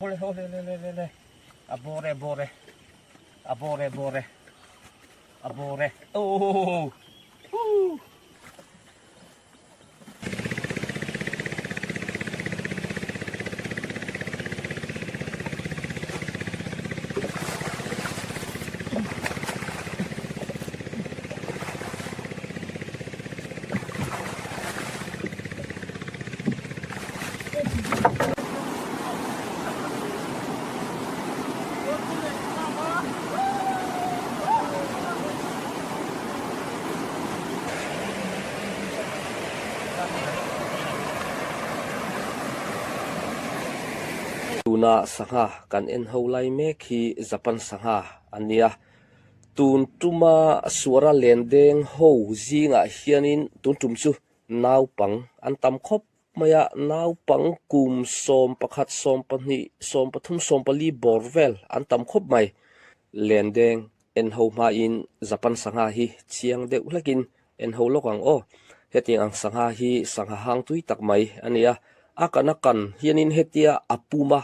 Awle awle le le le le a bawr e a bawr e a bawr e a bawr e a bawr e oh huu. Tuna sangha kan en ho lai mek hi Japan sangha a nia. Tun tuma suara len deng ho zingah hianin tun tum chu naupang an tam khawp mai a, naupang kum 11, 12, 13, 14 bawr vel an tam khawp mai. Len deng en ho hmain Japan sangha hi chiang deuh hlekin en ho lawk ang aw. Hetiang ang sangha hi sangha hang tui tak mai a ni a, a kan a kan hianin hetia a pum a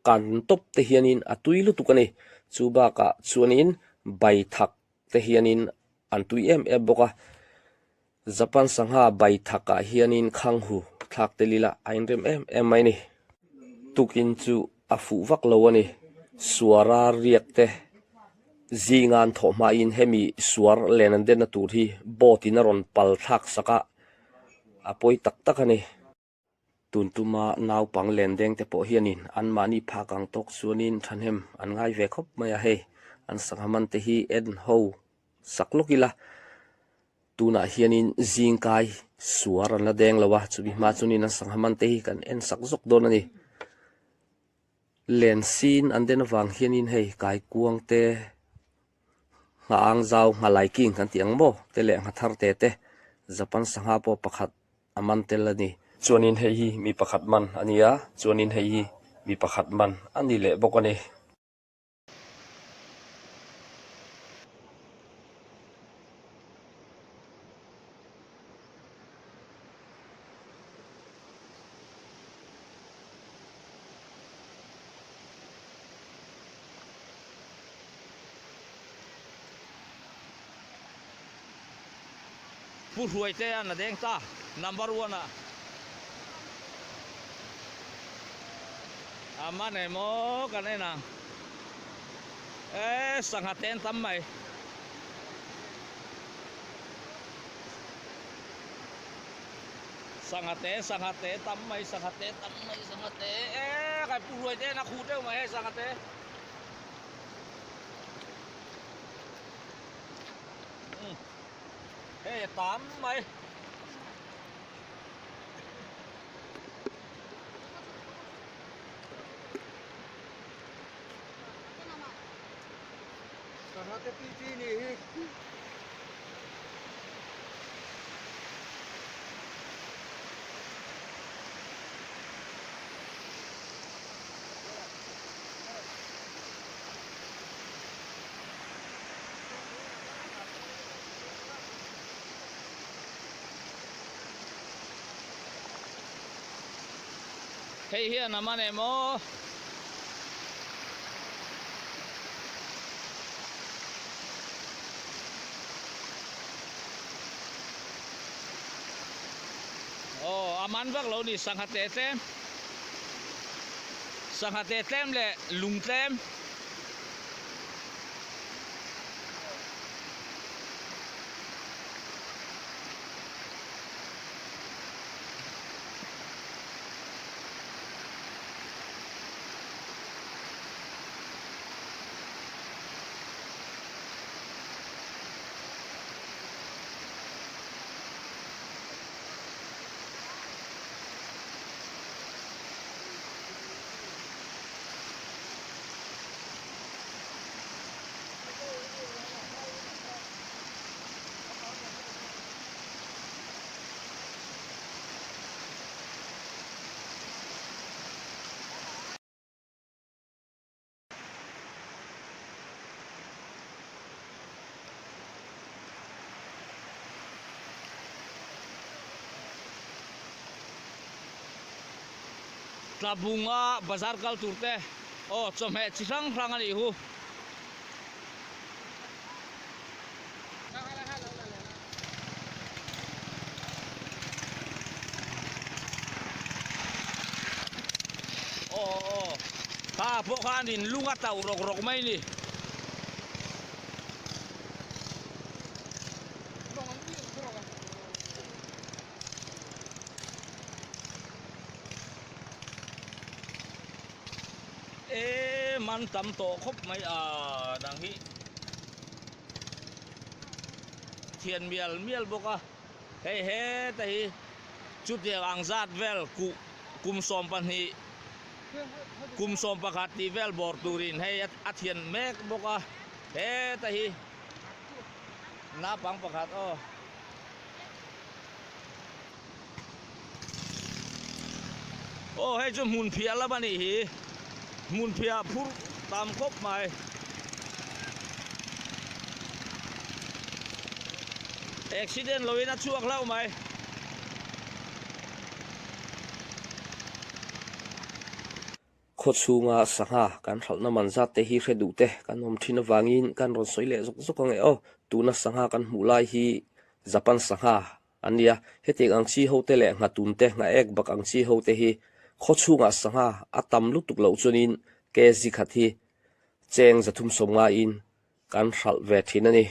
kan tawp te hianin a tui lutuk a ni. Chu bakah chuanin bai thak te hianin an tui em em bawk a. Japan sangha bai thakah hianin khanghu thlak tel ila a inrem em em mai a ni. Tukin chu a fuh vak lo a ni. Suara riak te zinga an thawh hmain hemi suar len an denna tur hi boat in a rawn pal thlak sak a, a pawi tak tak a ni. Tun tuma naupang len deng te pawh hianin anmahni phak ang tawk chuanin thahnem an ngai ve khawp mai a, hei an sangha man te hi en ho sak lawk ila tunah hianin zingkai suar an la deng lo a, chumi hma chuanin an sangha man te hi kan en sak zawk dawn a ni. Len sin an den avang hianin hei kaikuang te ngha ang zau ngha lai king kan tih ang maw te leh ngha thar te te Japan sangha pawh pakhat a man tel a ni. Chuanin hei hi mi pakhat man a ni a, chuanin hei hi mi pakhat man a ni leh bawk a ni. Pu Hruaite an a deng ta number one ah a man emaw kan en ang e sangha te an tam mai. Sangha te sangha te tam mai sangha te tam mai sangha te e kai Pu Hruaite an a khuh teuh mai hei sangha te. Hei a tam mai. Hei hian a man em aw. Aw a man vak lo ni sangha te tlem. Sangha te tlem leh lung tlem. Tlabunga bazar kal tur te aw chawhmeh chi hrang hrang a nih hu. Aw aw kha pawh khanin lung a tauh rawk rawk mai ni. E man tam tawh khawp mai a dang hi thian mial mial bawk a hei heta hi chutiang ang zat vel kuh kum 12 kum 11 tih vel bawr turin hei a thian mek bawk a heta hi naupang pakhat aw. Aw hei chu hmun phiah lam a nih hi hmun phiah phur tam khawp mai. Accident lo in a chhuak hlauh mai. Khaw chhunga sangha kan hralhna man zat te hi hre duh te kan awm thin avangin kan rawn sawi leh zawk zawk ang e aw. Tuna sangha kan hmuh lai hi Japan sangha an ni a, hetiang ang chi ho te leh nghatun te, nghaek bak ang chi ho te hi khaw chhungah sangha a tam lutuk loh chuanin kg khat hi cheng 350 in kan hralh ve thin a ni.